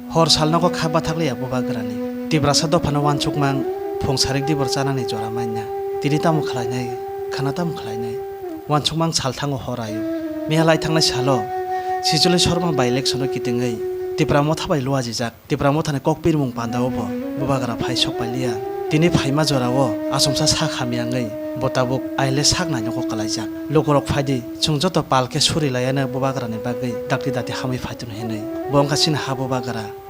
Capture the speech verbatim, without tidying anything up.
Hor sal nogo kha bathakliya bubagrani. Tiprasa dophano uansukmang phung sarik dibor chanani jora manya. Tini tamo khlainai, khana tamo khlainai? Uansukmang sal thango hor ayo. Miya lai thangnai salo Sijoli Sorma by election-o kitingwi Tipra Motha bai luajijak. Tipra Mothani kok pirmung pandao bo bubagra phai sokpailiya. Tini phaima jorao achomsa sak hamya wngwi bo tabuk aile sak nainokgo kwlaijak. Lukurok phaidi, chwng joto pal khe suri laiano bubagrani bagwi dakti dati hamwi phaitun hinwi. Bo wngkha chini ha bubagra.